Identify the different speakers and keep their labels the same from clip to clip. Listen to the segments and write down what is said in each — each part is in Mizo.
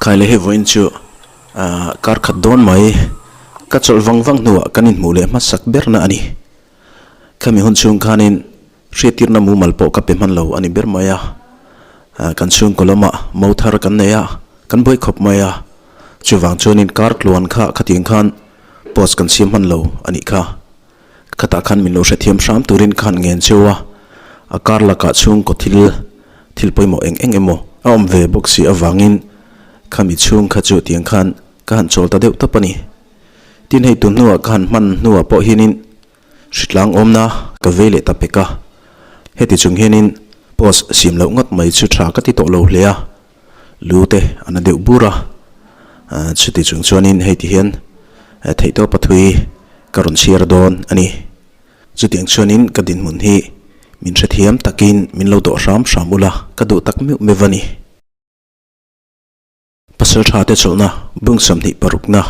Speaker 1: Khai leh hei vawiin chu ah kar khat dawn mai ka chawlh vang vang hnuah kan inhmuh leh hmasak berna a ni. Khami hun chhung khanin hriattirna mumal pawh ka pe hman lo a ni ber mai a. Ah kan chhungkaw lamah mo thar kan nei a, kan buai khawp mai a. Chuvang chuanin kar tluan kha khatiang khan post kan siam hman lo a nih kha. Khatah khan min lo hrethiam hram turin khan ngen cheu a, a kar lakah chhungkaw thil thil pawimawh eng eng emaw a awm ve bawk si avangin khami chhung kha chu tiang khan ka han chawl ta deuh tawp a ni. Tin hei tun hnuah ka han hman hnuah pawh hianin hritlang awmna ka vei leh ta pek a, heti chung hianin post siam loh ngawt mai chu tha ka ti tawh lo hle a, lu te a na deuh bur a, chuti chung chuanin hei ti hian theihtawp a thui ka rawn chhiar dawn a ni. Chutiang chuanin ka dinhmun hi min hrethiam takin min lo dawh hram hram ula ka duh tak meuh meuh a ni. Pasal tha te chawlhna bung 26na.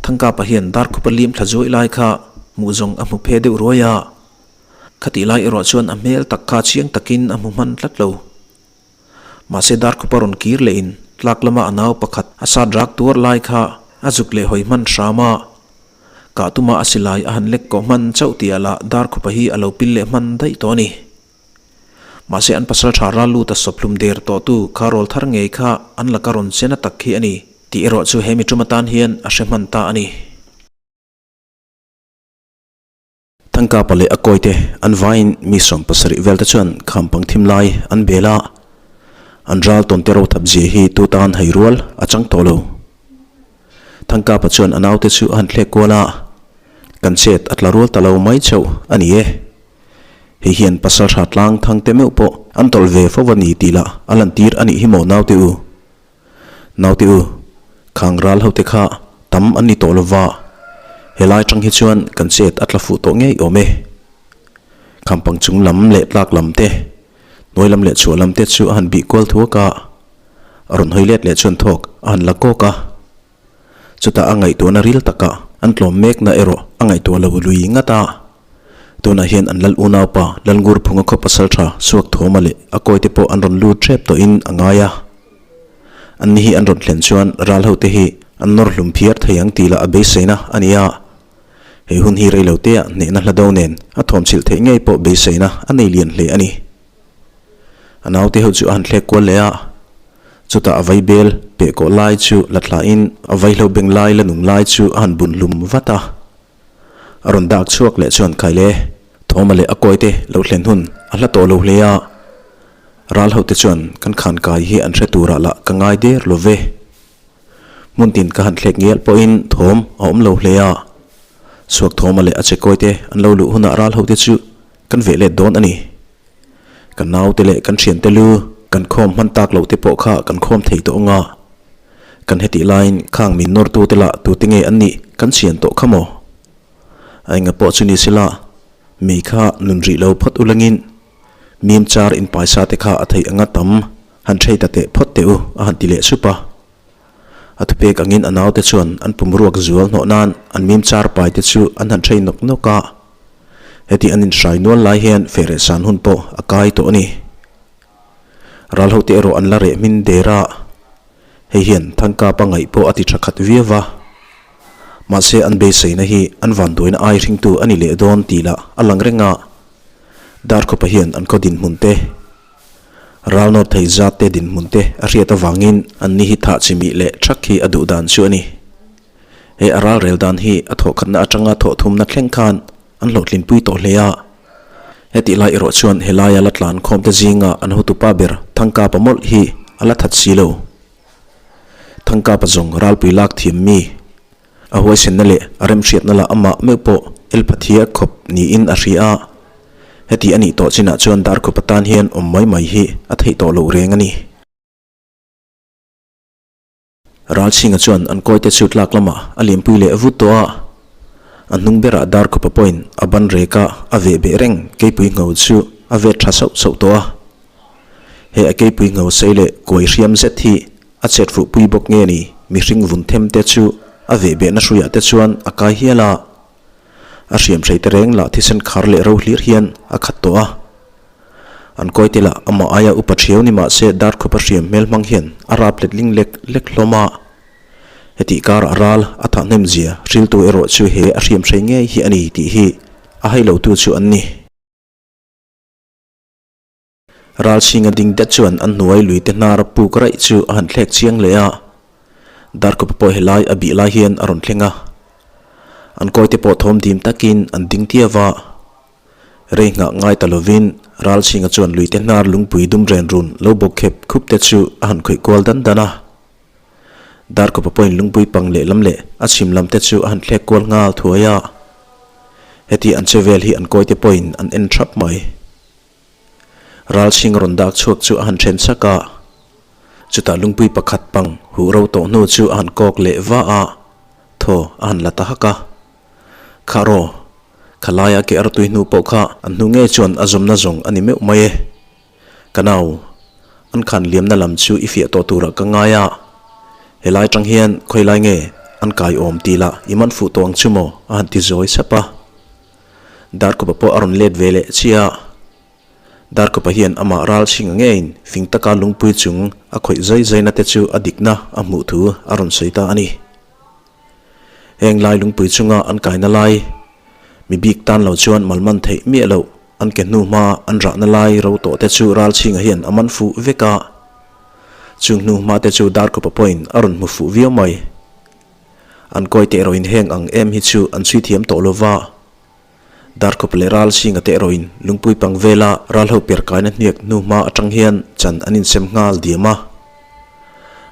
Speaker 2: Thangkapa hian Darkhupa lim thla zuai lai kha hmuh zawng a hmu phe deuh ruai a, khatih lai erawh chuan a hmel tak kha chiang takin a hmu hman tlat lo. Mahse Darkhupa rawn kir leh in tlak lama a nau pakhat a sat rak tuar lai kha a zuk leh hawi hman hram a, kah tuma a silai a han lek kawh hman chauh tih ah lah Darkhupa hi a lo pil leh hman daih tawh a ni. Mahse an pasal tha ral lut a sawphlum der tawh tu kha rawl thar ngei kha an laka rawn chen a tak khi a ni tih erawh chu he mi tum atan hian a hre hman ta a ni.
Speaker 1: Thangkapa leh a kawite an vaiin mi 70 vel te chuan khampang thim lai an bel a, an ral tawn te ro thap zia hi tu tan hai rual a chang tawh lo. Thangkapa chuan a naute chu a han thlek kual a, Kan chet a tla rual ta lo mai chauh a ni e. Hei hian pasal hra tlang thang te meuh pawh an tawlh ve fo a ni tih lah a lantir a nih hi maw naute u? Naute u, khang ral ho te kha tam an ni tawh lova, helai tang hi chuan kan chet a tla fuh tawh ngei awm e. Khampang chung lam leh tlak lam te, hnuai lam leh chhuah lam te chu a han bih kual thuak a, a rawn hawi let leh chuan thawk a han la kawk a. Chutah a ngaihtuahna ril takah an tlawm mekna erawh a ngaihtuah lo lui ngat a. Tunah hian an lal unaupa Lalngur Phunga khaw pasal tha Suak Thawma leh a kawite pawh an rawn lut hrep tawhin a ngai a. Anni hi an rawn thlen chuan ral hote hi an nawr hlum phiar thei ang tih lah a beiseina a ni a. Hei hun hi reiloteah hnehna hla do nen a thawmchilh theih ngei pawh beiseina a nei lian hle a ni. A naute ho chu a han thlek kual leh a, chutah a vai bel peh kawh lai chu la thlahin a vaihlo beng lai la nung lai chu a han bun hlum vat a. A rawn dak chhuak leh chuan Khaile, Thawma leh a kawite lo thlen hun a hla tawh lo hle a, ral hote chuan kan khan kai hi an hre turah lah ka ngai der lo ve. Hmun tin ka han thlek ngial pawhin thawm a awm lo hle a, Suak Thawma leh a chekawite an lo luh hunah ral hote chu kan veh let dawn a ni. Kan naute leh kan thiante lu kan khawm hman tak loh te pawh kha kan khawm thei tawh anga. Kan hetih laiin khang min nawrtute lah tute nge an nih kan chhian tawh kha maw? A enga pawh chu ni sela, mei kha nun rih lo phawt ulangin mim char inpaisa te kha a theih anga tam han thei ta teh phawt teh u a han ti leh sup a. A thupek angin a naute chuan an pum ruak zual hnawh nan an mim char pai te chu an han thei nawk nawk a. Heti an inhrai nual lai hian fehreh san hun pawh a kai tawh a ni. Ral hote erawh an la reh hmin der a, hei hian Thangkapa ngaih pawh a ti tha khat viau va. Mahse an beiseina hi an vanduaina ai hringtu a ni leh dawn tih lah a lang reng a. Darkhawpa hian an khaw dinhmun te, ral nawr thei zat te dinhmun te a hriat avangin anni hi thah chimih leh thak hi a duh dan chu a ni. He a ral rel dan hi a thawhkhatna atanga thawhthumna thleng khan an hlawhtlinpui tawh hle a. Hetih lai erawh chuan helaia la tlan khawmte zinga an hotupa ber Thangkapa mawlh hi a la that si lo. Thangkapa zawng ralpui lak thiam mi, a huaisenna leh a remhriatna lah amah meuh pawh elphathia khawp niin a hria a. Heti a nih tawh chinah chuan Darkhupa tan hian awm mai mai hi a theih tawh loh reng a ni. Ralchhinga chuan an kawite chu tlak lamah a lianpui leh vut tawh a, a hnung berah Darkhupa pawhin a ban reka a veh beh reng keipui ngho chu a vet tha sauh sauh tawh a. He a keipui ngho sei leh kuai hriam zet hi a chet fuh pui bawk nge ni mihring vun them te chu a veh behna hruiah te chuan a kai hial a, a hriam hrei te reng lah thisen khar leh ro hlir hian a khat tawh a. An kawi te lah amah aia upa thiau ni mah se Darkhupa hriam hmel hmang hian a rap let ling lek lek hlawm a. Hetih karah ral a thahnem zia hriltu erawh chu he a hriam hrei ngei hi a ni tih hi a hai lotu chu an ni. Ral chhinga ding det chuan an hnuai lui te hnar puk raih chu a han thlek chiang leh a. Darkhupa pawh helai a bih lai hian a rawn thleng a. An kawi te pawh thawm dim takin an ding tiau a. Rei nghah ngai ta lovin ral chhinga chuan lui te hnar lungpui dum ren run lo bawk khep khup te chu a han khawih kual dan dan a. Darkhupa pawhin lungpui pang lehlam leh a chhim lam te chu a han thlek kual nghal thuai a. Heti an che vel hi an kawi te pawhin an en thap mai. Ralchhing rawn dak chhuak chu a han then chak a, chutah lungpui pakhat pang huh ro tawh hnu chu a han kawk leh va a, thaw a han la ta hak a. Kha raw, kha laia ke artui hnu pawh kha an hnu ngei chuan a zawmna zawng a ni meuh mai e. Ka nau, an khan liamna lam chu i fiah tawh turah ka ngai a, helai tang hian khawilai nge an kai awm tih lah i man fuh tawh ang chu maw a han ti zawi sap a. Darkhupa pawh a rawn let ve leh chiah a. Darkhupa hian amah ral chhinga ngeiin fing taka lungpui chung a khawih zai zaina te chu a dikna a hmuh thu a rawn sawi ta a ni. Heng lai lungpui chunga an kaina lai mi bik tan lo chuan malman theih miah loh an ke hnu hma an rahna lai ro tawh te chu ral chhinga hian a man fuh vek a. Chung hnu hma te chu Darkhupa pawhin a rawn hmu fuh viau mai. An kawi teh erawhin heng ang em hi chu an chhui thiam tawh lo va. Darkhawp leh ral singa teh erawhin lungpui pang vela ral ho per kaina hniak hnu hma atang hian chan an insem nghal diam a.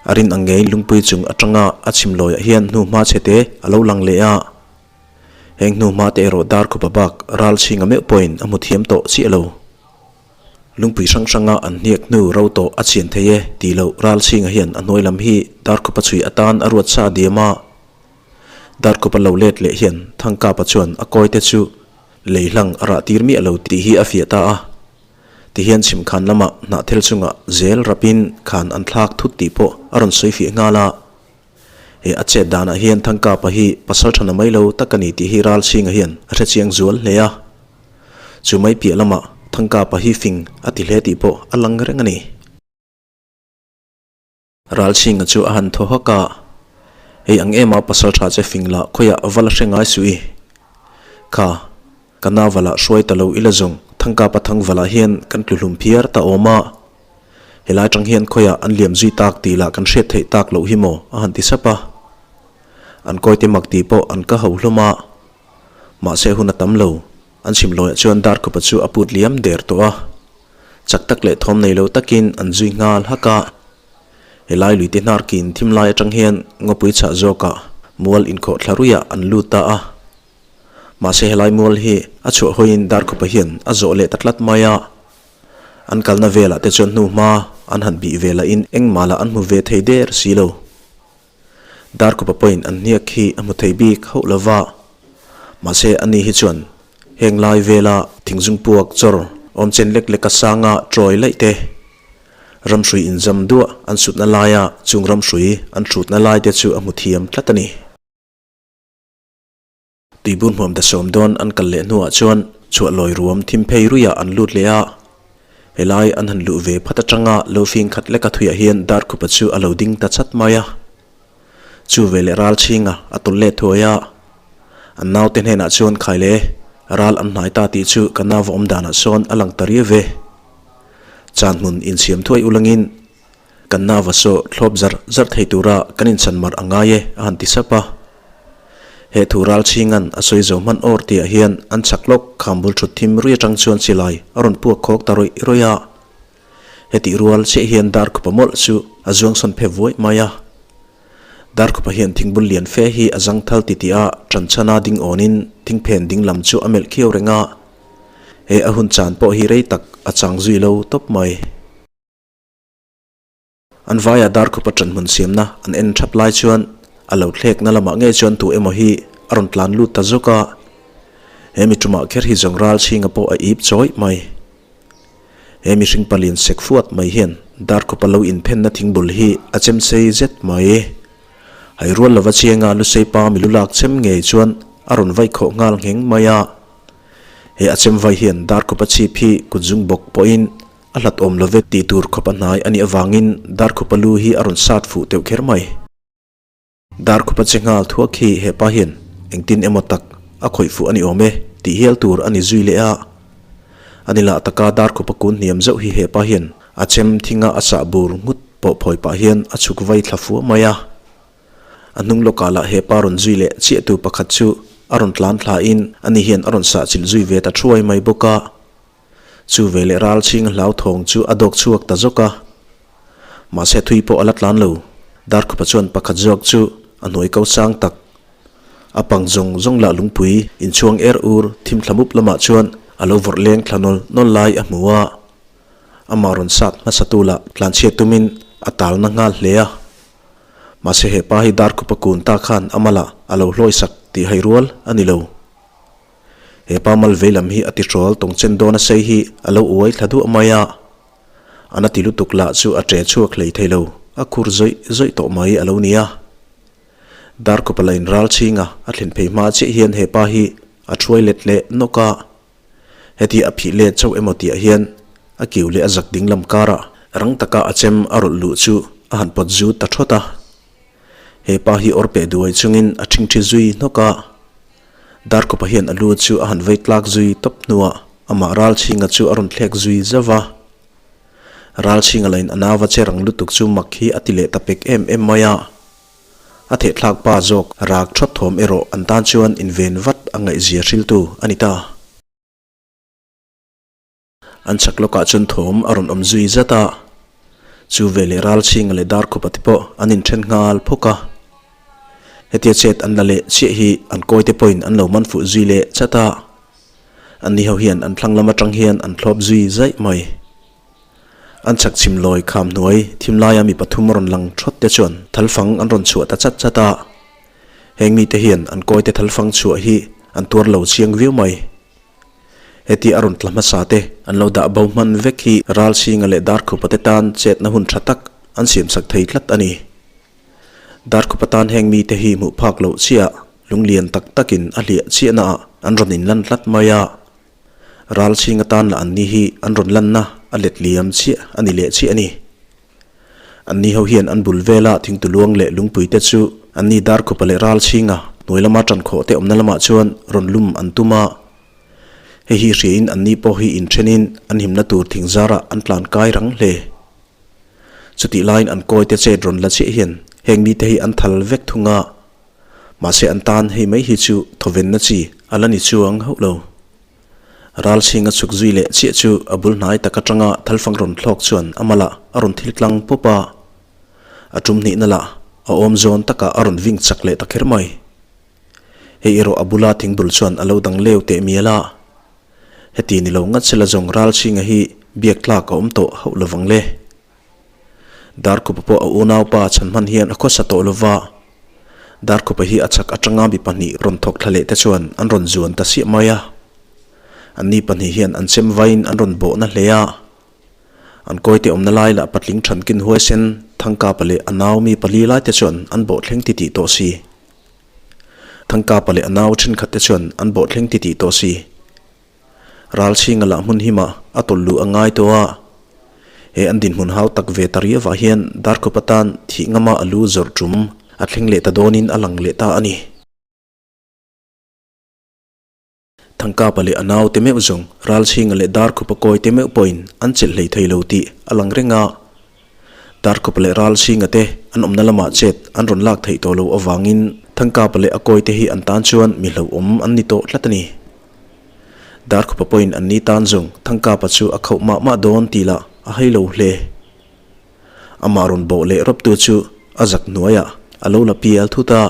Speaker 1: A rin ang ngeiin lungpui chung atanga a chhim lawiah hian hnu hma chhe te a lo lang leh a. Heng hnu hma te erawh Darkhawpa bak ral chhinga meuh pawhin a hmu thiam tawh chiah lo. Lungpui hrang hranga an hniak hnu ro tawh a chhian thei e tih loh Ralchhinga hian a hnuai lam hi Darkhupa chhui atan a ruat sa diam a. Darkhupa lo let leh hian Thangkapa chuan a kawi te chu lei hlang a rah tir miah lo tih hi a fiah ta a. Tihian chhimkhan lamah hnahthel chungah zel rapin khan an thlak thut tih pawh a rawn sawi fiah nghal a. He a chet danah hian Thangkapa hi pasal tha na mai lo tak a ni tih hi Ralchhinga hian a hrechiang zual hle a. Chu mai piah lamah Thangkapa hi fing a ti hle tih pawh a lang reng a ni. Ralchhinga chu a han thaw hak a, Hei ang ema pasal tha che fing lah khawiah va la hre ngai suh i. Kha, ka nau-vala hruai ta lo ila zawng Thangkapa thangvalah hian kan tlu hlum phiar ta awm a. Helai tang hian khawiah an liam zui tak tih lah kan hriat theih tak loh hi maw? a han ti sap a. An kawite mak tih pawh an ka ho hlawm a. Mahse hun a tam lo. An chhim lawiah chuan Darkhupa chu a put liam der tawh a. Chak tak leh thawm nei lo takin an zui nghal hak a. Helai luite hnar kin thim lai atang hian ngawpui chhah zawkah mual inkhawh thla ruiah an lut ta a. Mahse helai mual hi a chhuah hawiin Darkhupa hian a zawh leh ta tlat mai a. An kalna velah te chuan hnu hma an han bih ve lahin engmah lah an hmu ve thei der si lo. Darkhupa pawhin an hniak hi a hmu thei bik hauh lo va. Mahse ani hi chuan heng lai vela thingzung puak chawr awm chen lek leka sanga tawi laih te, ramhrui inzam duah an sutna laia chung ramhrui an hrutna lai te chu a hmu thiam tlat a ni. Tuibur hmuam ta sawm dawn an kal leh hnuah chuan chhuah lawi ruam thim phei ruiah an lut leh a. Helai an han luh ve phat atanga lo fing khat leka thuiah hian Darkhupa chu a lo ding ta chat mai a. Chu ve leh ral chhinga a tawlh leh thuai a. An naute hnenah chuan khai le, ral an hnai ta tih chu ka nauva awm danah sawn a lang ta riau ve. Chan hmun insiam thuai ulangin Kan nauva saw thlawp zar zar thei tura kan inchhan mar a ngai e, a han ti sap a. He thu ral chhingan a sawi zo hman awr tihah hian an chhak lawk kham bul thut thim rui atang chuan silai a rawn puak khawk ta rawih rawih a. Hetih rual chiah hian Darkhupa mawlh chu a zuang sawn phe vuai mai a. Darkhupa hian thingbul lian fe hi a zang thal titih a, ṭan chhana ding awnin thingphen ding lam chu a melh khiau reng a. He a hun chan pawh hi rei tak a chang zui lo tawp mai. An vaia Darkhupa ṭanhmun siamna an en ṭhap lai chuan a lo thlekna lamah ngei chuan tu emaw hi a rawn tlan lut ta zawk a. He mi ṭumah kher hi zawng ral chhinga pawh a ip chawih mai. He mihring palian sek fuat mai hian Darkhupa lo inphenna thingbul hi a chem sei zet mai. Hai rual lova chianga lusei pa milu lak chem ngei chuan a rawn vaih khawh nghal ngheng mai a. He a chem vai hian Darkhupa chhip hi kutzung bawk pawhin.
Speaker 2: A hlat awm love tih tur khawp a hnai a nih avangin Darkhupa lu hi a rawn sat fuh teuh kher mai. Darkhupa che nghal thuak hi hepa hian engtin emaw tak a khawih fuh a ni awm e tih hial tur a ni zui leh a. A ni lah taka Darkhupa kun hniam zauh hi hepa hian a chem thinga a sah bur nghut pawh phawi pah hian a chhuk vai thla fua mai a. A hnung lawkah lah hepa rawn zui leh chiahtu pakhat chu a rawn tlan thla in ani hian a rawn sah chilh zui ve ta thuai mai bawk a. Chu veleh ral chhing hlauthawng chu a dawk chhuak ta zawk a. Mahse thui pawh a la tlan lo. Darkhupa chuan pakhat zawk chu a hnuai ko sang tak. A pang zawng zawng lah lungpui inchhuang er ur thim thla mup lamah chuan a lo vawrh leng thla nawl nawl lai a hmu a. Amah rawn sat hmasatu lah tlanchhiat tumin a talna nghal hle a. Mahse hepa hi Darkhupa kun ta khan a malah a lo hlawisak tih hai rual a ni lo. He pa mal vei lam hi a ti hrawl tawng chen dawn a sei hi a lo uai thla duah mai a. A na ti lutuk lah chu a ṭe chhuak hlei thei lo, a khur zawih zawih tawh mai a lo ni a. Darkawpa la inral chhing a, a thlen phei hma chiah hian he pa hi a ṭhuai let leh nawk a. Heti a phih let chauh emaw tihah hian a kiu leh a zak ding lam karah rang taka a chem a rawlh luh chu a han pawt zut ta thawt a. He pa hi awr peh duai chungin a ṭhingṭhi zui hnawk a. Darkawpa hian a lu chu a han vei tlak zui tawp hnuah amah Ralchhinga chu a rawn thlek zui zauh va. Ralchhinga lain a nauva che rang lutuk chu mak hi a ti leh ta pek em em mai a. A thehthlak pa zawk rak thawt thawm erawh an tan chuan inven vat a ngaihzia hriltu a ni ta. An chhak lawkah chuan thawm a rawn awm zui zat a, chu veleh Ralchhinga leh Darkhupa te pawh an inthen nghal phawk a. Hetia chet an la leh chiah hi an kawi te pawhin an lo man fuh zui leh chat a, anni ho hian an thlang lam atang hian an thlawp zui zaih mai. An chhak chhim lawi kham hnuai thim laia mi pathum a rawn lang thawt te chuan thalfang an rawn chhuah ta chat chat a, heng mite hian an kawi te thalfang chhuah hi an tuar lo chiang viau mai. Heti a rawn tla hmasa te an lo dah bo hman vek hi Ralchhinga leh Darkhupa te tan chetna hun tha tak an siamsak thei tlat a ni. Darkhupa tan heng mite hi hmuh phak loh chiah lunglian tak takin a hliah chiahna ah an rawn inlan tlat mai a. Ralchhinga tan lah anni hi an rawn lanna a let liam chiah a ni leh chiah a ni. Anni ho hian an bul vela thingtuluang leh lungpui te chu anni Darkhupa leh Ralchhinga hnuai lama ṭankhawh te awmna lamah chuan rawn lum an tum a. Hei hi hriain anni pawh hi inṭhenin an himna tur thing zarah an tlan kai rang hle. Chutih laiin an kawi te chet rawn la chiah hian heng mite hi an thal vek thung a. Mahse an tan hei mai hi chu thawvenna chi a la ni chuang hauh lo. Ralchhing a chhuk zui leh chiah chu a bul hnai tak atanga thalfang rawn thlawk chuan a malah a rawn thil tlang pawp a. A tum hnihna lah a awm zawn takah a rawn ving chak leh ta kher mai. Hei erawh a bula thingbul chuan a lo dang leu teh mial a. Heti ni lo ngat sela zawng Ralchhinga hi biak tlak a awm tawh hauh lovang le. Darkhupa pawh a unaupa chhan hman hian a khawsa tawh lova, Darkhupa hi a chhak atanga mi pahnih rawn thawk thla leh te chuan an rawn zuan ta siah mai a. Anni pahnih hian an chem vaiin an rawn bawhna hle a. An kawite awmna lai lah patling thankin huaisen Thangkapa leh a nau mi pali lai te chuan an bawh thleng titih tawh si. Thangkapa leh a nau thenkhat te chuan an bawh thleng titih tawh si. Ralchhinga lah hmun himah a tawlh luh a ngai tawh a. He an dinhmun hau tak ve ta riauah hian Darkhup atan thih ngama a lu zawrh tum a thleng leh ta dawnin a lang leh ta a ni. Thangkapa leh a naute meuh zawng Ralchhinga leh Darkhupa kawi te meuh pawhin an chelh hlei thei lo tih a lang reng a. Darkhupa leh Ralchhinga te an awmna lamah chet an rawn lak theih tawh loh avangin Thangkapa leh a kawi te hi an tan chuan mi hlauhawm an ni tawh tlat a ni. Darkhupa pawhin an ni tan zawng Thangkapa chu a khauh mah mah dawn tih lah a hai lo hle. Amah rawn bawh leh rawptu chu a zak hnuaiah a lo la pial thut a.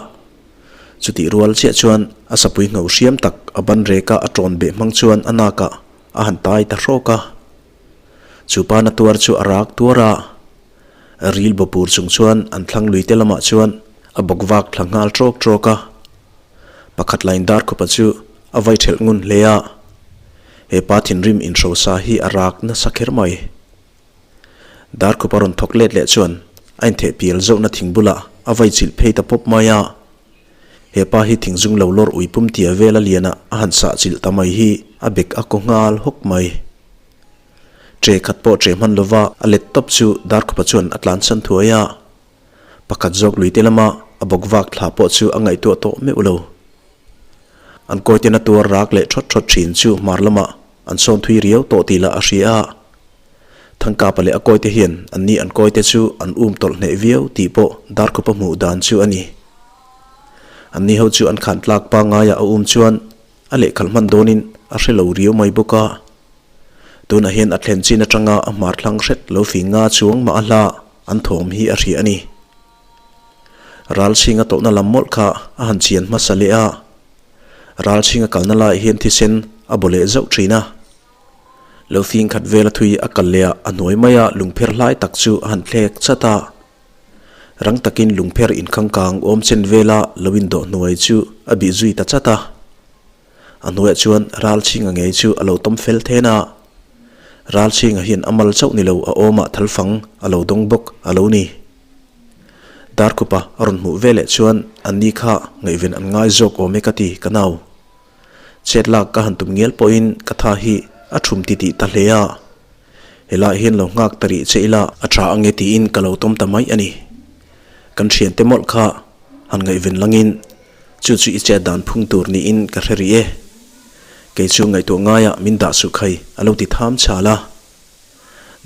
Speaker 2: Chutih rual chiah chuan a sapui ngho hriam tak a ban reka a tawn beh hmang chuan a nakah a han tai ta hrawk a. Chu pa na tuar chu a rak tuar a. A ril bawpur chung chuan an thlang lui te lamah chuan a bawk vak thla nghal trawk trawk a. Pakhat lain Darkhupa chu a vai ṭhelh ngun hle a, he pa thinrim inhrosa hi a rak nasa kher mai. Darkhupa rawn thawk let leh chuan a intheh pial zohna thing bulah a vai chilh phei ta pawp mai a. He pa hi thingzung lo lawr ui pum tia vela lianah a han sah chilh ta mai hi a bek a kaw nghal hawk mai. Ṭe khat pawh ṭe hman lova a let tawp chu Darkhupa chuan a tlansan thuai a. Pakhat zawk luite lama a bawk vak thla pawh chu a ngaihtuah tawh meuh lo. An kawiten a tuar rak leh ṭhawt ṭhawt ṭhin chu hmar lamah an sawn thui riau tawh tih lah a hria a. Thangkapa leh a kawite hian anni an kawite chu an um tawlh hneh viau tih pawh Darkhupa hmuh dan chu a ni. Anni ho chu an khan tlak pangaia a um chuan a lehkhalh hman dawnin a hre lo riau mai bawk a. Tunah hian a thlen chin atanga a hmar thlang hret lo fing nga chuang mah a hla an thawm hi a hria a ni. Ralchhinga tawlhna lam mawlh kha a han chian hmasa leh a. Ralchhinga kalna laiah hian thisen a baw leh zauh thin a. Lo fing khat vela thui a kal leh a, a hnuai maia lungpher hlai tak chu a han thlek chat a. Rang takin lungpher inkhangkang awm chen vela lo indawh hnuai chu a bih zui ta chat a. A hnuaiah chuan Ralchhinga ngei chu a lo tawm fel then a. Ralchhinga hian a mal chauh ni lo a awmah thalfang a lo dawng bawk a lo ni. Darkhupa a rawn hmuh veleh chuan an ni kha ngaihven an ngai zawk awm e ka ti ka nau. Chet lak ka han tum ngial pawhin ka tha hi a thum titih ta hle a. Helaiah hian lo nghak ta rih che ila a tha ange tiin ka lo tawm ta mai a ni. Kan thiante mawlh kha han ngaihven langin chu chu i chet dan phung tur niin ka hre rih e. Kei chu ngaihtuah ngaiah min dah suh khai a lo ti tham chhal a.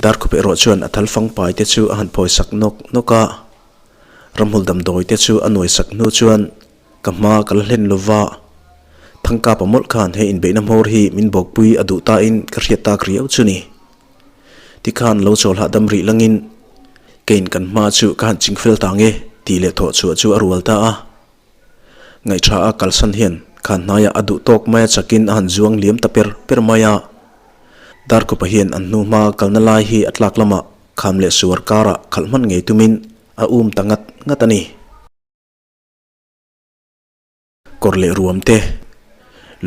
Speaker 2: Darkhup erawh chuan a thal fangpai te chu a han phawi sak nawk nawk a. Ramhmul damdawi te chu a nuai sak hnu chuan Ka hma ka la hlen lova, Thangkapa mawlh khan he inbeihna hmawr hi min bawkpui a duh tain ka hriat tak riau chu ni. Tikhan lo chawl hahdam rih langin Kane kan hma chu ka han ching fel ta nge tih leh thawh chhuah chu a rual ta a. Ngaihṭha a kalsan hian khan hnaiah a duh tawk maia chakin a han zuang liam ta per per mai a. Darkhupa hian an hnu hma kalna lai hi a tlak lamah kham leh suar karah khalh hman ngei tumin a um ta ngat ngat a ni. Kawr leh ruam te,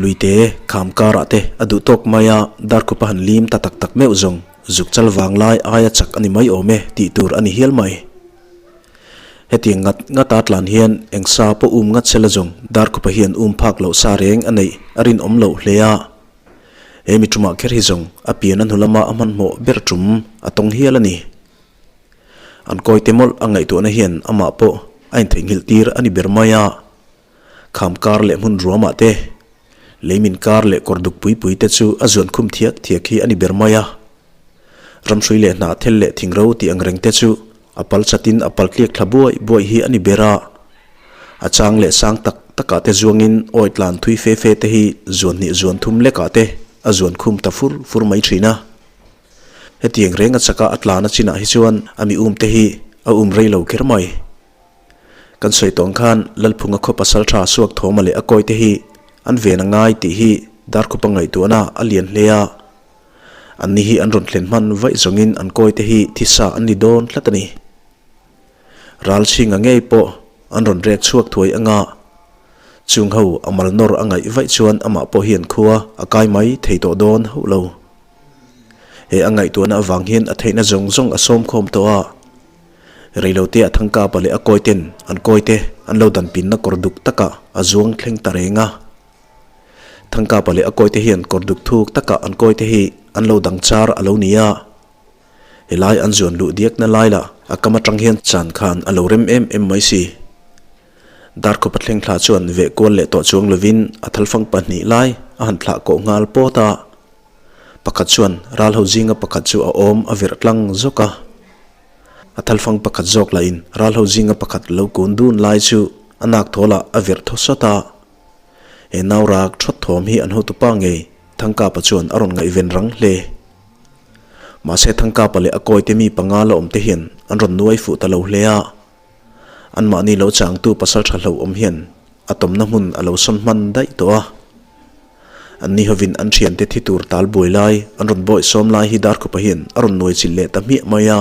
Speaker 2: lui te, kham karah te a duh tawk mai a, darkhup a han lim ta tak tak meuh zawng zuk chal vang lai aia chak a ni mai awm e tih tur a ni hial mai. Hetiang ngat ngata tlan hian eng sa pawh um ngat sela zawng darkhupa hian um phak loh sa reng a neih a rinawm loh hle a. He mi tumah kher hi zawng a pian a hnu lama a hmanhmawh ber tum a tawng hial a ni. An kawite mawlh a ngaihtuahna hian amah pawh a intheihnghilh tir a ni ber mai a. Kham kar leh hmun ruamah te, leimin kar leh kawr duk pui pui te chu a zuan khum thiak thiak hi a ni ber mai a. Ramhrui leh hnah thel leh thingro tih ang reng te chu a pal chatin a pal tliak thla buai buai hi a ni ber a. A chang leh sang tak takah te zuangin awi tlan thui fe fe te hi zuan hnih zuan thum lekah te a zuan khum ta fur fur mai thin a. Hetiang reng a chaka a tlan a chinah hi chuan a mi um te hi a um rei lo kher mai. Kan sawi tawng khan Lalphunga khaw pasal tha suak thawma leh a kawi te hi an ven a ngai tih hi Darkhupa ngaihtuahna a lian hle a. Anni hi an rawn thlen hman vaih zawngin an kawi te hi thisa an ni dawn tlat a ni. Ralchhinga ngei pawh an rawn rek chhuak thuai anga chung ho a mal nawr a ngaih vaih chuan amah pawh hian khua a kai mai thei tawh dawn hauh lo. He a ngaihtuahna avang hian a theihna zawng zawng a sawm khawm tawh a. Reilote a Thangkapa leh a kawiten an kawite an lo danpinna kawr duk takah a zuang thleng ta reng a. Thangkapa leh a kawite hian kawr duk thuk takah an kawite hi an lo dang char a lo ni a. Helai an zuan luh diakna lai lah a kam atang hian chan khan a lo rem em em mai si. Darkhupa thleng thla chuan veh kual leh tawh chuang lovin a thalfang pahnih lai a han thlah kawh nghal pawt a. Pakhat chuan ral ho zinga pakhat chu a awm a virh tlang zawk a. A thalfang pakhat zawk lahin ral ho zinga pakhat lo kun dun lai chu a nak thawlah a virh thaw sawt a. He nau rak thawt thawm hi an hotupa ngei Thangkapa chuan a rawn ngaihven rang hle. Mahse Thangkapa leh a kawite mi panga la awm te hian an rawn nuai fuh ta lo hle a. Anmahni lo changtu pasal tha hlauhawm hian a tawmna hmun a lo sawn hman daih tawh a. Anni hovin an thiante thi tur tal buai lai an rawn bawih sawm lai hi Darkhupa hian a rawn nuai chilh leh ta hmiah mai a.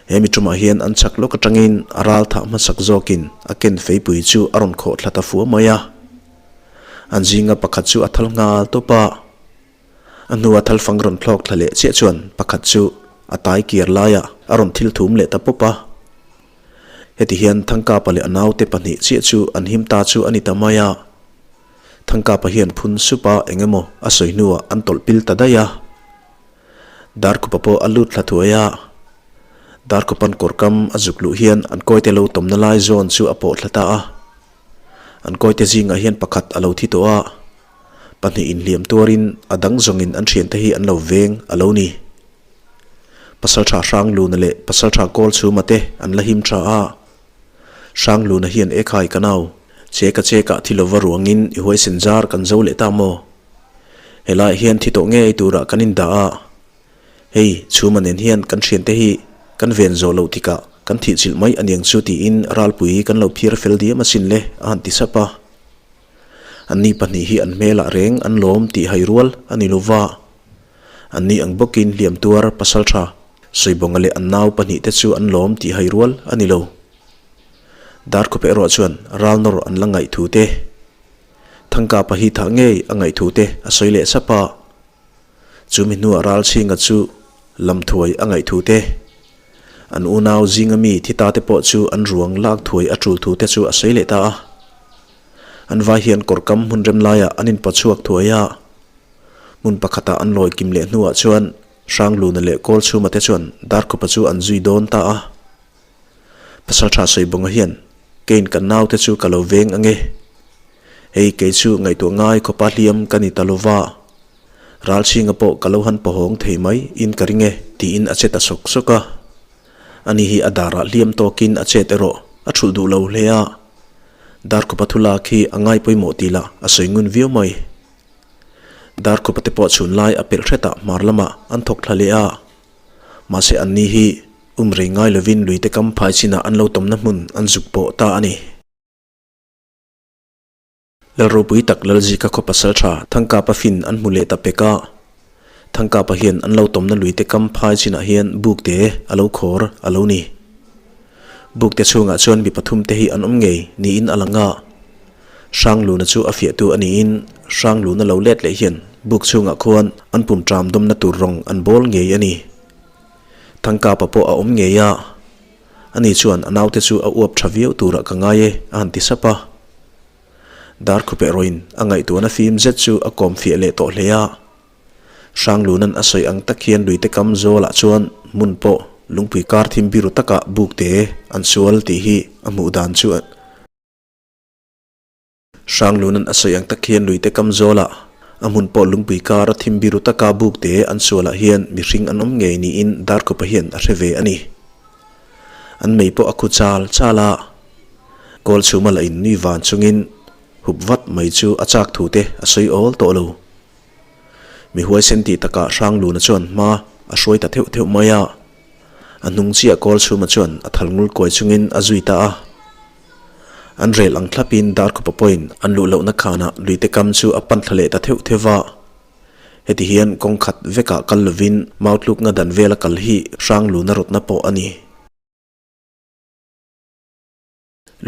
Speaker 2: He mi tumah hian an chak lawk atangin a ral thah hmasak zawkin a ken feipui chu a rawn khawh thla ta fua mai a. An zinga pakhat chu a thal nghal tawp a. A hnua thalfang rawn thlawk thla leh chiah chuan pakhat chu a tai kir laiah a rawn thil thum leh ta pawp a. Heti hian Thangkapa leh a naute pahnih chiah chu an him ta chu a ni ta mai a. Thangkapa hian phun supa eng emaw a sawi hnuah an tawlh pil ta daih a. Darkhupa pawh a lut thla thuai a. Darkhupa'n kawrkam a zuk luh hian an kawite lo tawmna lai zawn chu a pawh thla ta a. An kawite zingah hian pakhat a lo thi tawh a, pahnih inhliam tuarin a dang zawngin an thiante hi an lo veng a lo ni. Pasaltha Hrangluna leh Pasaltha Kawlchhuma te an la him tha a. Hrangluna hian Ekhai ka nau, che ka che kah thi lova ruangin i huaisen zar kan zo leh ta maw? Helaiah hian thi tawh ngei turah kan indah a. Hei, Chhuma nen hian kan thiante hi kan ven zawh loh tikah kan thihchilh mai aniang chu tiin ralpui kan lo phiar fel diam asin le a han ti sap a. Anni pahnih hi an hmelah reng an lawm tih hai rual a ni lova. Anni ang bawkin hliam tuar pasal tha Sawibawnga leh an nau pahnih te chu an lawm tih hai rual a ni lo. Darkhup erawh chuan ral nawr an la ngaih thu te, Thangkapa hi thah ngei a ngaih thu te a sawi leh sap a. Chumi hnuah Ralchhinga chu lam thuai a ngaih thu te, an unau zinga mi thi ta te pawh chu an ruang lak thuai a tul thu te chu a sawi leh ta a. An vai hian kawrkam hmun rem laiah an inpaw chhuak thuai a. Hmun pakhatah an lawi kim leh hnuah chuan Hrangluna leh Kawlchhuma te chuan Darkhupa chu an zui dawn ta a. Pasaltha Sawibawnga hian, Keiin kan naute chu ka lo veng ange. Hei kei chu ngaihtuah ngai khawpa hliam ka ni ta lova. Ralchhinga pawh ka lo han pahawng thei mai in ka ring e, tiin a che ta sawk sawk a. Ani hi a darah hliam tawkin a chet erawh a thulh duh lo hle a. Darkhupa thu lak hi a ngai pawimawh tih lah a sawi ngun viau mai. Darkhupa te pawh chhun lai a pelh hretah hmar lamah an thawk thla leh a. Mahse anni hi um rei ngai lovin luite kam phai chinah an lo tawmna hmun an zuk pawh ta a ni. Lalropui tak Lalzika khaw pasal tha Thangkapa fin an hmu leh ta pek a. Thangkapa hian an lo tawmna luite kam phai chinah hian buk te a lo khawr a lo ni. Buk te chhungah chuan mi pathum te hi an awm ngei niin a lang a. Hrangluna chu a fiahtu a niin Hrangluna lo let leh hian buk chhungah khuan an pum ṭam dawmna tur rawng an bawl ngei a ni. Thangkapa pawh a awm ngei a. Ani chuan a naute chu a uap tha viau turah ka ngai e, a han ti sap a. Darkhupe erawhin a ngaihtuahna fim zet chu a kawm fiah leh tawh hle a. Hrangluna'n a sawi ang tak hian luite kam zawlah chuan hmun pawh lungpui kar thim biru takah bukte an sual tih hi a hmuh dan chu a. Hrangluna'n a sawi ang tak hian luite kam zawlah a hmun pawh lungpui kara thim biru taka buk te an sualah hian mihring an awm ngei niin Darkhupa hian a hre ve a ni. An mei pawh a khu chal chal a, kawl chhuma la in nui van chungin hup vat mai chu a chak thu te a sawi awl tawh lo. Mi huaisen tih takah Hrangluna chuan hma a hruai ta theuh theuh mai a, a hnung chiah kawl chhuma chuan a thal ngul kuai chungin a zui ta a. An rel ang thlapin Darkhupa pawhin an luh lohna khanah luite kam chu a pan thla leh ta theuh theuh va. Heti hian kawng khat vekah kal lovin Mautlukna dan vela kal hi Hrangluna rawtna pawh a ni.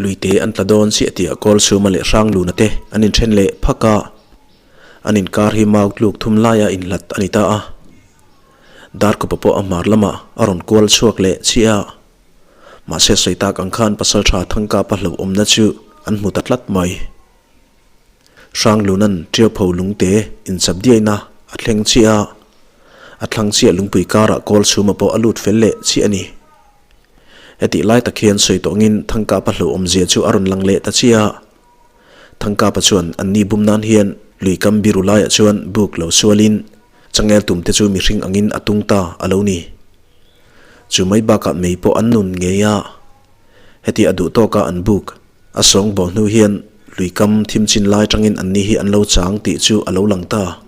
Speaker 2: Luite an tla dawn chiah tihah Kawlchhuma leh Hrangluna te an inthen leh phak a, an inkar hi Mautluk thum laia inhlat a ni ta a. Darkhupa pawh a hmar lamah a rawn kual chhuak leh chiah a. Mahse sawi tak ang khan Pasaltha Thangkapa hlauhawmna chu an hmu ta tlat mai. Hrangluna'n Tiaupho lungte inchap diaina a thleng chiah a, a thlang chiah lungpui karah kawl chhuma pawh a lut fel leh chiah a ni. Hetih lai tak hian sawi tawngin Thangkapa hlauhawmzia chu a rawn lang leh ta chiah a. Thangkapa chuan anni bum nan hian lui kam biru laiah chuan buk lo sualin changel tumte chu mihring angin a tung ta a lo ni. Chu mai bakah mei pawh an nun ngei a, heti a duh tawka an buk a sawng bawh hnu hian lui kam thim chin lai tangin anni hi an lo chang tih chu a lo lang ta.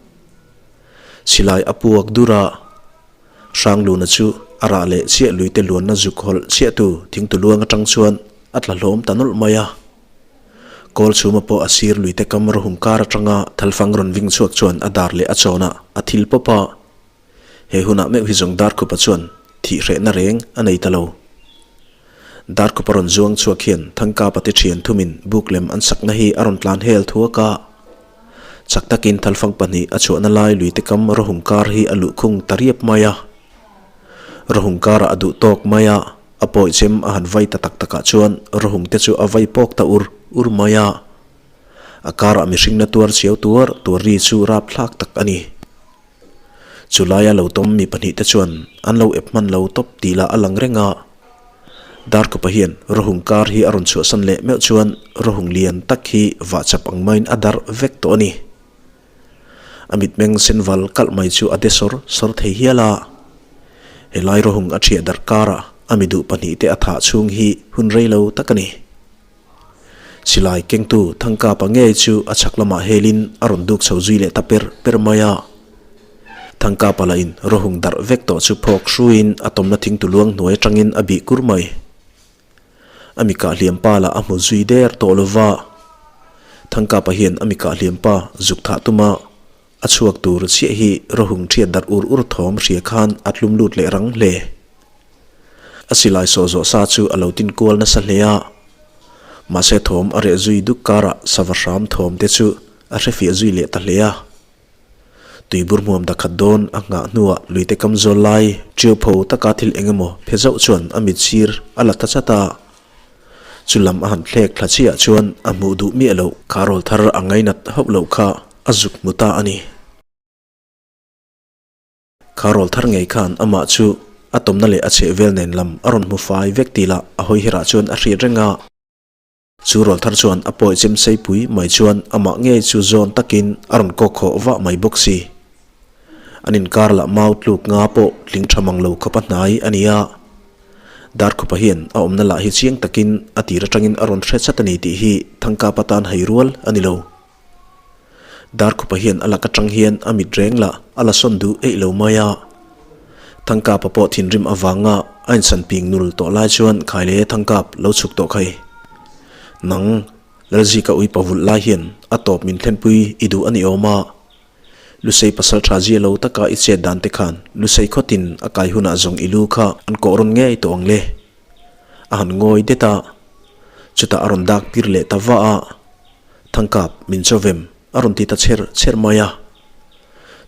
Speaker 2: Silai a puak dur a, Hrangluna chu a rah leh chiah luite luanna zuk hawlh chiahtu thingtu luang atang chuan a tla hlawm ta nawlh mai a. Kawl chhuma pawh a sir luite kam rawhum kar atanga thalfang rawn ving chhuak chuan a dar leh a chawnah a thil pawp a. He hunah meuh hi zawng Darkhupa chuan thih hrehna reng a nei ta lo. Darkhupa rawn zuang chhuak hian Thangkapa te thian thumin buk lem an sakna hi a rawn tlan hel thuak a. Chak takin thalfang pahnih a chhuahna lai luite kam rawhung kar hi a luhkhung ta riap mai a. Rawhung karah a duh tawk mai a, a pawi chem a han vai ta tak takah chuan rawhung te chu a vai pawk ta ur ur mai a. A karah mihringna tuar chiau tuar tuar ri chu rapthlak tak a ni. Chu laia lo tawm mi pahnihte chuan an lo ep hman lo tawp tih lah a lang reng a. Darkawpa hian rawhung kar hi a rawn chhuahsan leh meuh chuan rawhung lian tak hi vah chap ang maiin a darh vek tawh a ni. A mitmeng sen val kalh mai chu a de sawr sawr thei hial a. Helai rawhung a ṭhiah darh karah a mi duh pahnihte a thah chhung hi hun rei lo tak a ni. Silai kengtu Thangkapa ngei chu a chhak lamah helin a rawn duk chho zui leh ta per per mai a. Thangkapa lahin rawhung darh vek tawh chu phawk hruiin a tawmna thingtu luang hnuai atangin a bih kur mai. A mi kah hliam pa lah a hmu zui der tawh lo va. Thangkapa hian a mi kah hliam pa zuk thah tuma a chhuak tur chiah hi rawhung thiat darh ur ur thawm hria khan a tlum lut leh rang hle. A silai sawh zawh sa chu a lo tin kual nasa hle a, mahse thawm a reh zui duk karah sava hram thawm te chu a hre fiah zui leh ta hle a. Tuibur hmuam dakhat dawn a nghah hnuah luite kam zawl lai ṭiau pho taka thil eng emaw phe zauh chuan a mit sir a la ta chat a. Chu lam a han thlek thla chiah chuan a hmuh duh miah loh kha rawl thar a ngainat hauh loh kha a zuk hmu ta a ni. Kha rawl thar ngei khan amah chu a tawmna leh a chhehvel nen lam a rawn hmu fai vek tih lah a hawi herah chuan a hriat reng a. Chu rawl thar chuan a pawi chem seipui mai chuan amah ngei chu zawn takin a rawn kawk khawh vah mai bawk si. An inkar lah mau tluk nga pawh tling tha mang lo khawp a hnai a ni a. Darkhupa hian a awmna lah hi chiang takin a tir atangin a rawn hre chat a ni tih hi Thangkapa tan hai rual a ni lo. Darkhupa hian a lak atang hian a mit reng lah a la sawn duh eih lo mai a. Thangkapa pawh thinrim avanga a insan ping nul tawh lai chuan Khaile Thangkap lo chhuk tawh khai. Nang Lalzika ui pavulh lai hian a tawp min thlenpui i duh a ni awm a. Lusei pasal tha zia lo taka i chet dan te khan Lusei khawtin a kai hunah zawng i lu kha an kawh rawn ngei tawh ang le. A han ngawi det a. Chutah a rawn dak pir leh ta va a. Thangkap min chawvem a rawn ti ta chher chher mai a.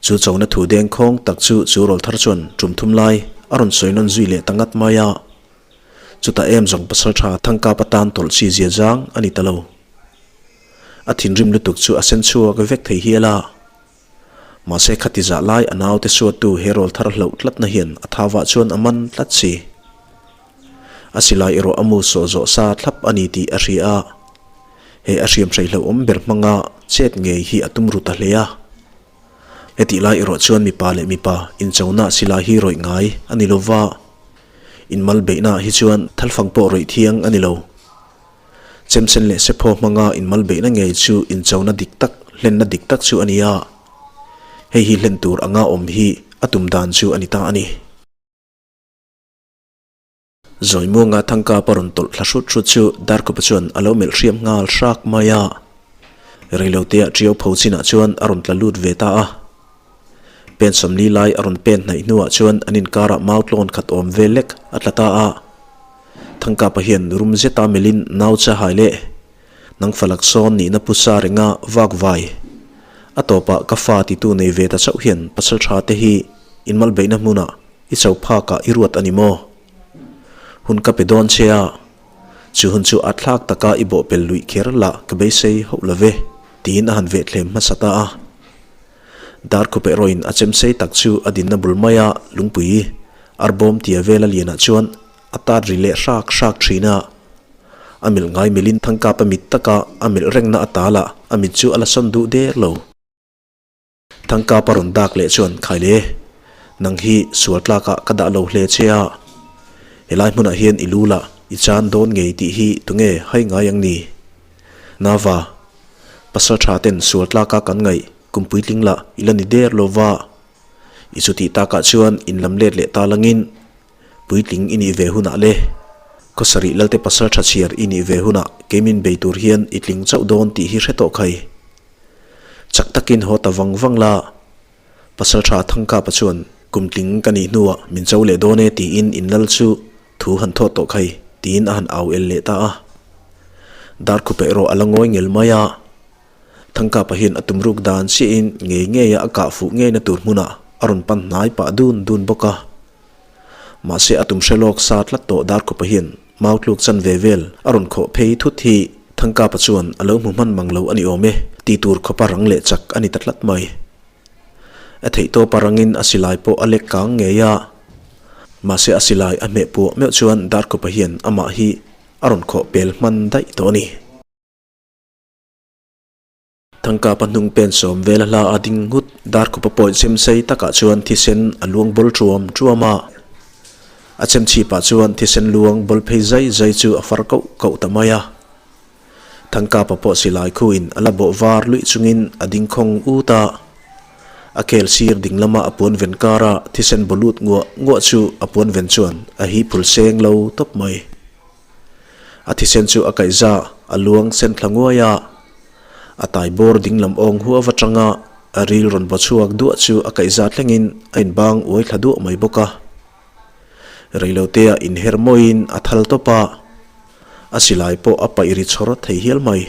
Speaker 2: Chu chona thu deng khawng tak chu chu rawl thar chuan tum thum lai a rawn sawi nawn zui leh ta ngat mai a. Chutah em zawng pasal tha Thangkap atan tawlh chi zia zang a ni ta lo. A thinrim lutuk chu a sen chhuak vek thei hial a. Mahse khati zah lai a naute suattu he rawl thar hloh tlatna hian a thavah chuan a man tlat si. A silai erawh a mu sawh zawh sa thlap a ni tih a hria a. He a hriam hreihloh awm ber hmanga chet ngei hi a tum ru ta hle a. Hetih lai erawh chuan mipa leh mipa inchona silai hi rawih ngai a ni lo va, inmal beihna hi chuan thalfang pawh rawih thiang a ni lo. Chemsen leh sephaw hmanga inmal beihna ngei chu inchona dik tak, hlenna dik tak chu a ni a. Hei hi hlen tur anga awm hi a tum dan chu a ni ta a ni. Zawimuanga Thangkapa rawn tawlh thla hrut hrut chu Darkawpa chuan a lo melh hriam nghal hrak mai a. Reilotea ṭiau pho chinah chuan a rawn tla lut ve ta a. Pen sawmli lai a rawn pen hnaih hnuah chuan an inkarah mau tlawn khat awm vel lek a tla ta a. Thangkapa hian rum zeta melhin nau cha hai leh nang falak sawn nihna pu sa renga vak vai. A tawpah ka fa titu nei ve ta chauh hian pasal tha te hi inmalbeihna hmunah I cho phakah i ruat a ni maw? Hun ka pe dawn che a, chu hun chu a thlak taka i bawhpel luih kher lah ka beisei hauh lo ve, tiin a han vehthlem hmasa ta a. Darkhup erawhin a chemsei tak chu a dinna bul maia lungpui arbawm tia vela lianah chuan a tat ri leh hrak hrak thin a. A melh ngai melhin Thangkapa mit taka a melh rengna a talah a mit chu a la sawn duh der lo. Thangkapa rawn dak leh chuan Khaile, nang hi sual tlakah ka dah lo hle che a, helai hmunah hian i lu lah i chan dawn ngei tih hi tunge hai ngai ang ni? Nava, pasal tha ten sual tlaka kan ngaih kum puitling lah i la ni der lo va, i chutih takah chuan in lam let leh ta langin puitling i nih ve hunah le khawsarih lalte pasal tha chhiar i nih ve hunah keimin bei tur hian i tling chauh dawn tih hi hre tawh khai. Chak takin haw ta vang vang la, Pasal tha Thangkapa chuan kum tling ka nih hnuah min cho leh dawn e tiin in lal chu thu han thawt tawh khai tiin a han au el leh ta a. Darkhup erawh a la ngawi ngel mai a. Thangkapa hian a tumruk dan chiahin ngei ngeia a kah fuh ngeina tur hmunah a rawn pan hnai pah dun dun bawk a. Mahse a tum hre lawk sa tlat tawh Darkhupa hian mau tluk chan ve vel a rawn khawh phei thut hi Thangkapa chuan a lo hmu hman mang lo a ni awm e, ti tur khawpa rang leh chak a ni ta tlat mai. A theihtawp a rangin a silai pawh a lek kang ngei a. Mahse a silai a hmeh puah meuh chuan Darkhupa hian amah hi a rawn khawh pel hman daih tawh a ni. Thangkapa hnung pen sawm vel a hla a ding nghut Darkhupa pawi chem sei takah chuan thisen a luang bawl ṭuam ṭuam a. A chem chhipah chuan thisen luang bawl phei zai zai chu a far koh koh ta mai a. Thangkapa pawh silai khuin a la bawh var luih chungin a ding khawng ut a. A khel sir ding lama a puan ven kara thisen baw lut nguah nguah chu a puan ven chuan a hi phul seng lo tawp mai. A thisen chu a kaihza a luang sen thla nguai a. A tai bawr ding lam awng huau atanga a ril rawn baw chhuak duah chu a kaihza thlengin a inbang uai thla duah mai bawk a. Reilotea inher mawiin a thal tawp a, a silai pawh a paih ri chhawr thei hial mai.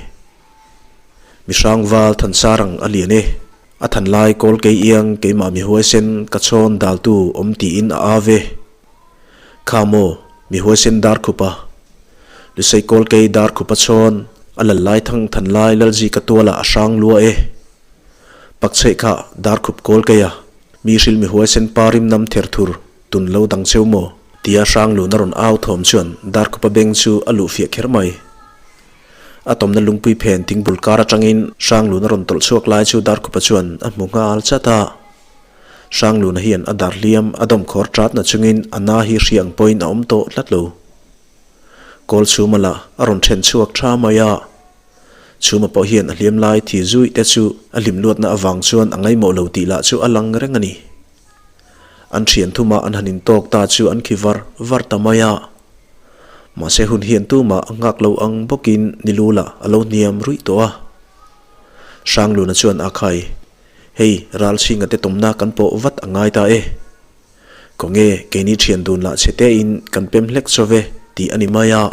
Speaker 2: Mihrang val Thansarang a lian e, a than lai kawl kei iang keimah mi huaisen ka chhawn daltu awm tiin a au e. Kha maw, mi huaisen dar khup a. Lusei kawl kei dar khup a chhawn, a lal lai thang than lai Lalzi ka tualah a hrang lua e. Pakchheih kha dar khup kawl kei a, mi hril mi huaisen pa rim nam ther thur tun lo dang cheu maw? Tia hrang lun a rawn au thawm chuan Darkhupa beng chu a luh fiah kher mai. A tawmna lungpui phen thingbul kar atangin Hrangluna rawn tawlh chhuak lai chu Darkhupa chuan a hmu nghal chat a. Hrangluna hian a dar hliam a dawm khawr tat na chungin a na hi hri ang pawhin a awm tawh tlat lo. Kawl chhuma lah a rawn then chhuak tha mai a. Chhuma pawh hian a hliam lai thi zuih te chu a hlim luatna avang chuan a ngaimawh lo tih lah chu a lang reng a ni. An thian thuma an han intawk ta chu an khi var var ta mai a. Mahse hun hian tumah a nghak lo ang bawkin ni lu lah a lo hniam ruih tawh a. Hrangluna chuan a khai, Hei, Ralchhinga te tawmna kan pawh vat a ngai ta e. Khawnge keini thian dun lah chhe tein kan pem hlek chaw ve tih a ni mai a.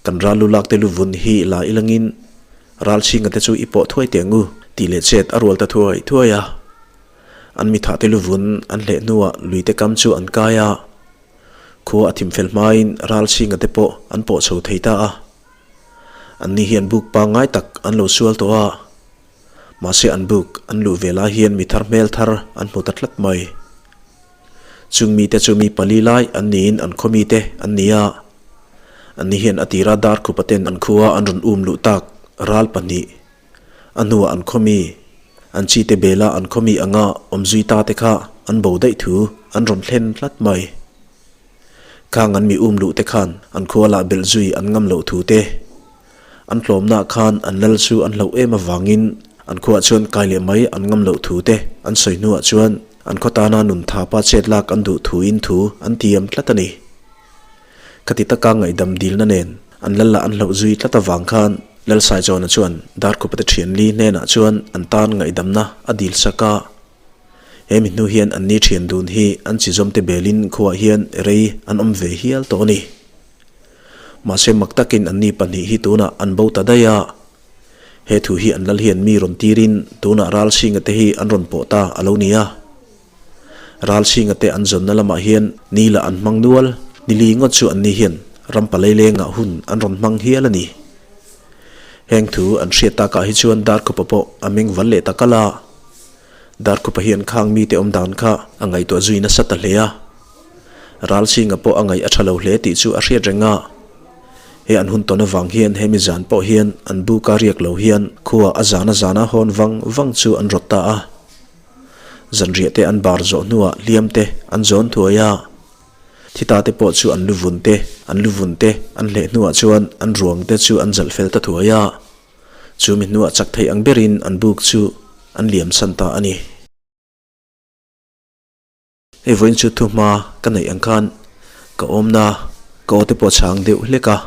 Speaker 2: Kan ral lu lak te lu vun hi la ilangin Ralchhinga te chu i pawh thuai teh ang u tih leh chet a rual ta thuai thuai a. An mithah te luvun an hleh hnuah luite kam chu an kai a, khua a thim fel hmain Ralchhinga te pawh an pawh chho thei ta a. Anni hian buk pangngai tak an lo sual tawh a, mahse an buk an luh ve lai hian mi thar hmel thar an hmu ta tlat mai. Chung mite chu mi pali lai an niin an khaw mite an ni a, anni hian a tira Darkhupa ten an khua an rawn um luh tak ral pahnih A hnuah an khawmi, an chite bela an khawmi anga awmzui ta te kha an bo daih thu an rawn thlen tlat mai. Khang an mi um luh te khan an khua lah belh zui an ngam loh thu te, an tlawmna khan an lal chu an hlauh em avangin an khuaah chuan kai leh mai an ngam loh thu te an sawi hnuah chuan an khaw tana nun thapa chet lak an duh thuin thu an tiam tlat a ni. Khati taka ngaihdam dilna nen an lal lah an hlauh zui tlat avang khan Lalsaichawna chuan Darkhupate thianli hnenah chuan an tan ngaihdamna a dil sak a. He mi hnu hian anni thian dun hi an chizawmte belin khuaah hian rei an awm ve hial tawh a ni. Mahse mak takin anni pahnih hi tunah an bo ta daih a. He thu hi an lal hian mi rawn tirin tunah Ralchhinga te hi an rawn pawh ta a lo ni a. Ralchhinga te an zawnna lamah hian ni lah an hmang nual, ni li ngawt chu anni hian ram palei lengah hun an rawn hmang hial a ni. Heng thu an hriat takah hi chuan Darkhupa pawh a meng val leh ta kal a. Darkhupa hian khang mite awm dan kha a ngaihtuah zui nasa ta hle a. Ralchhinga pawh a ngaih a tha lo hle tih chu a hriat reng a. He an hun tawn avang hian he mi zan pawh hian an buka riak lo hian khua a zana zana hawn vang vang chu an rawt ta a. Zanriah te an bar zawh hnuah hliam te an zawn thuai a, thita te pawh chu an lu vun te, an lu vun te an hleh hnuah chuan an ruang te chu an zalh fel ta thuai a, chu mi hnuah chak theih ang berin an buk chu an liam san ta a ni. Hei vawiin chu thuhma ka neih ang khan ka awmna ka aw te pawh chhang deuh hlek a,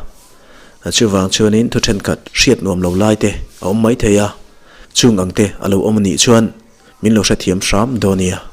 Speaker 2: chuvang chuanin thu thenkhat hriat nuam lo lai te a awm mai thei a, chung ang te a lo awm a nih chuan min lo hrethiam hram dawn nia.